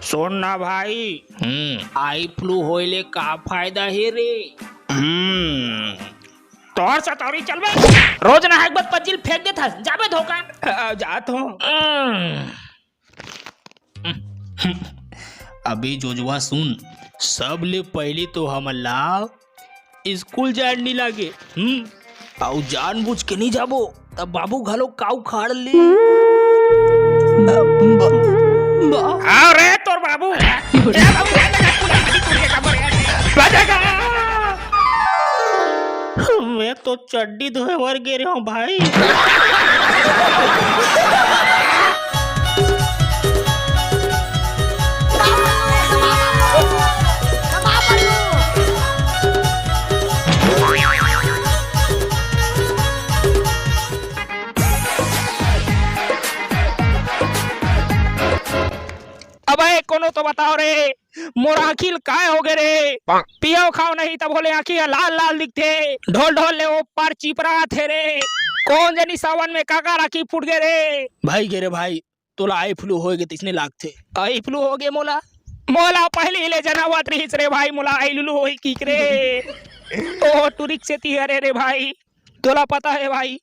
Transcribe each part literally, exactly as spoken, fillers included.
सुन ना भाई, हम्म। आई फ्लू होए ले का फायदा हे रे? हम्म। तोर सतौरी चलबे। रोज नहाए के बाद पज्जिल फेंक देथस, जाबे धोखा। अ, जात हो। हम्म। अबे जोजवा सुन, सबले पहिली तो हमन ला स्कूल जाए नी लागे, हम्म? अउ जानबूझ के नी जाबो, तब बाबू घलो का उखाड़ ले। अरे तोर बाबू। मैं तो चड्डी धोए बर गे रहे हूँ भाई। अबे कोनो तो बताओ रे, मोर आँखी ल काय होगे रे? पियो खाओ नहीं तब होले आँखी ह लाल लाल दिखथे। ढोल ढोल ले ओ पार चिपरा आथे रे। कौन जनी सावन में काकर आँखी फूट गे रे? भाई गे रे भाई, तोला आई फ्लू होए गे तइसने लागथे। आई फ्लू होगे मोला? मोला पहिली ले जनावत रहिस रे भाई, मोला आई लुलू होई किहिके रे। ओ टुरी के सेती हरे रे भाई, तोला पता हे भाई,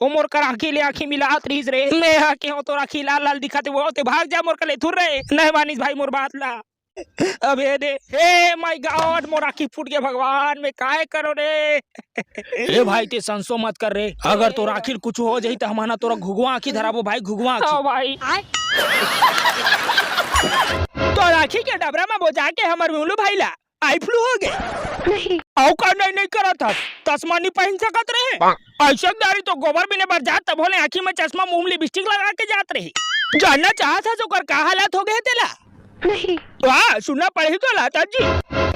ओ मोर कर आँखी ले आँखी मिलात रहिस रे। मैं हा केहों तोर आँखी लाल लाल दिखत हे, वो ते भाग जा मोर कर ले दूर रे। नहीं मानिस भाई मोर बात ला। अबे दे, हे my God, मोर आँखी फूट गे भगवान, मैं काय करों रे? ए भाई, ते संसो मत कर रे। अगर तोर आँखी ल कुछु हो जाही त हमन ह तोर घुघुवा आँखी धराबो भाई, घुघुवा आँखी। हाँ भाई। तोर आँखी के डबरा म बोजा के हमर मुलू भाई ला आई फ्लू होगे। नहीं। अउ का नहीं नहीं करत हस? चश्मा नी पहिन सकत रहे? अइसे दारी तो गोबर बिने बर जात तब होले आँखी म चश्मा, मुँह म लिपस्टिक लगा के जात रहे। जानना चाहत हस ओकर का हालत होगे हे तेला? नहीं। वाह, सुनना पड़ही तोला, चाची।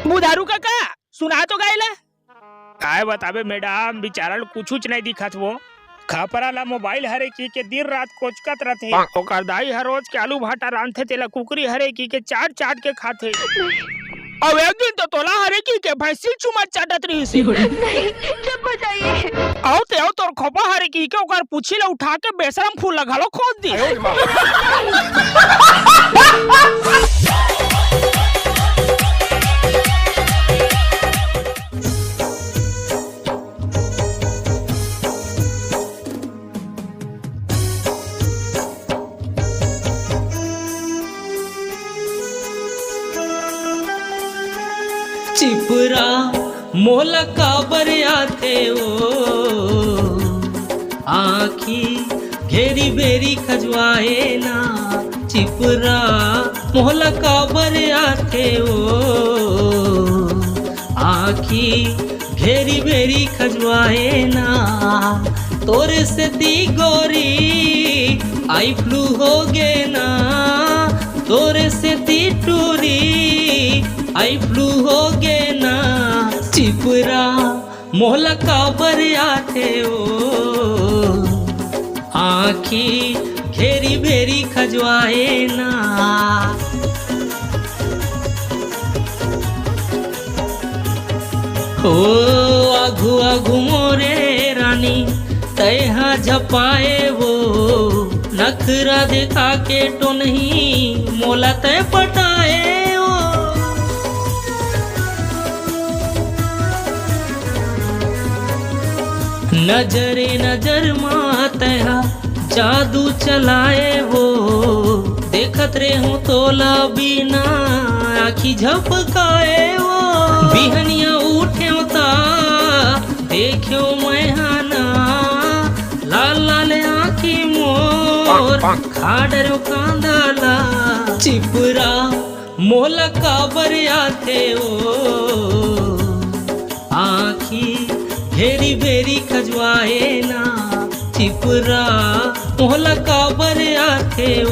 बुधारू कका, सुना तो गा एला। काय बताबे मैडम, बिचारा ल कुछुच नहीं दिखत वो। खपरा ला मोबाइल हरे किहिके दिन रात कोचकत रथे। ओकर दाई ह रोज के आलू भाटा रांधथे, तेला कुकरी हरे किहिके चाट चाट के खाथे। अउ एक दिन तो तोला हरे किहिके भैंसी ल चुमा चाटत रहिस हे। नहीं, चुप हो जाइए। अउ ते अउ तोर खोपा हरे किहिके ओकर पूछी ला उठा के बेशरम फूल ला घलो खोद दिस। चिपुरा मोला काबर आथे ओ, आँखी घेरी बेरी खजवाए ना। चिपुरा मोला काबर आथे ओ, आँखी घेरी बेरी खजवाए ना। तोरे सेती गोरी आई फ्लू होगे ना, तोरे सेती टूरी आई फ्लू होगे ना। चिपुरा मोला काबर आथे ओ, आँखी घेरी बेरी खजवाए ना। ओ आघू आघू मोरे रानी, तैहा झपाए वो, नखरा देखा के टोनही मोला तै पटाए वो। नजरे नजर मा तैहा जादू चलाए वो, देखत रेहूं तोला बिना आँखी झपकाए वो। बिहनिया उठेव ता देखेव मैं हा ना, लाल लाल आँखी मोर खा डरेव कांदा ला। चिपुरा मोला काबर आथे ओ, आँखी घेरी बेरी खजवाए ना। चिपुरा मोला काबर आथे ओ,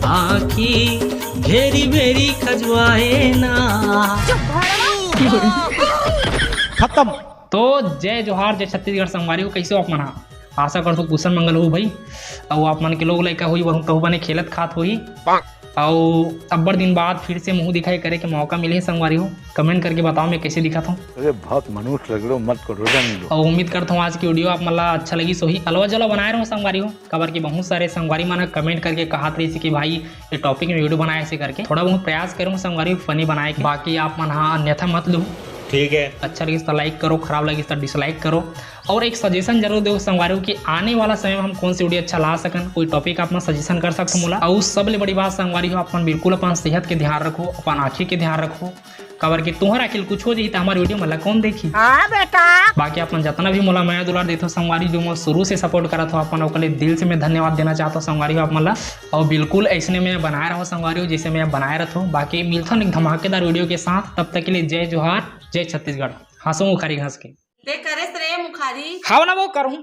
आँखी घेरी बेरी खजवाए ना। खत्म। तो जय जोहार, जय छत्तीसगढ़ संगवारी हो, कइसे हो आप मन हा? आशा करथों कुशल मंगल हो भाई। अउ आप मन के लोग लइका होही, वहू तहू बने खेलत खात होही। अउ अब्बड़ दिन बाद फिर से मुंह दिखाई करे के मौका मिले हे संगवारी हो। Comment करके बताओ मैं कैसे दिखत हूँ। अरे बहुत मनुष्य लग रहे हो, मत करो, रहने दो। अउ उम्मीद करता हूँ आज की video आप मन ला अच्छा लगिस होही। अलवा जलवा बनाए रहो संगवारी हो, काबर कि बहुत सारे संगवारी मन ह comment करके कहत रहिस कि भाई ये topic में video बनाए से करके। थोड़ा बहुत प्रयास करूँ संगवारी funny बनाए के, बाकी आप मन हा अन्यथा मत लू। ठीक है। अच्छा लगिस तो like करो, खराब लगिस तो dislike करो। और एक suggestion जरूर दो संगवारी हो कि आने वाला समय में हम कौन सी video अच्छा ला सकन, कोई topic आप मन suggestion कर सकते हो मोला। और सबले बड़ी बात संगवारी हो, अपन बिल्कुल अपन सेहत के ध्यान रखो, अपन आँखी के ध्यान रखो, काबर कि तुहर आँखी ल कुछ हो जाही त हमार video मन ला कौन देखी? हाँ बेटा। बाकी अपन जतना भी मोला मया दुलार देथो संगवारी, जो मोला शुरू से support करत हो अपन, ओकर लिए दिल से मैं धन्यवाद देना चाहत हूँ संगवारी हो आप मन ला। और बिल्कुल ऐसने में बनाए रहो संगवारी हो, जैसे मैं बनाए रहत हूँ। बाकी मिलथन एक धमाकेदार video के साथ, तब तक के लिए जय जोहार, जय छत्तीसगढ़। हंसो मुखारी घस के। ते करेस रे मुखारी। हाव ना वो करूँ।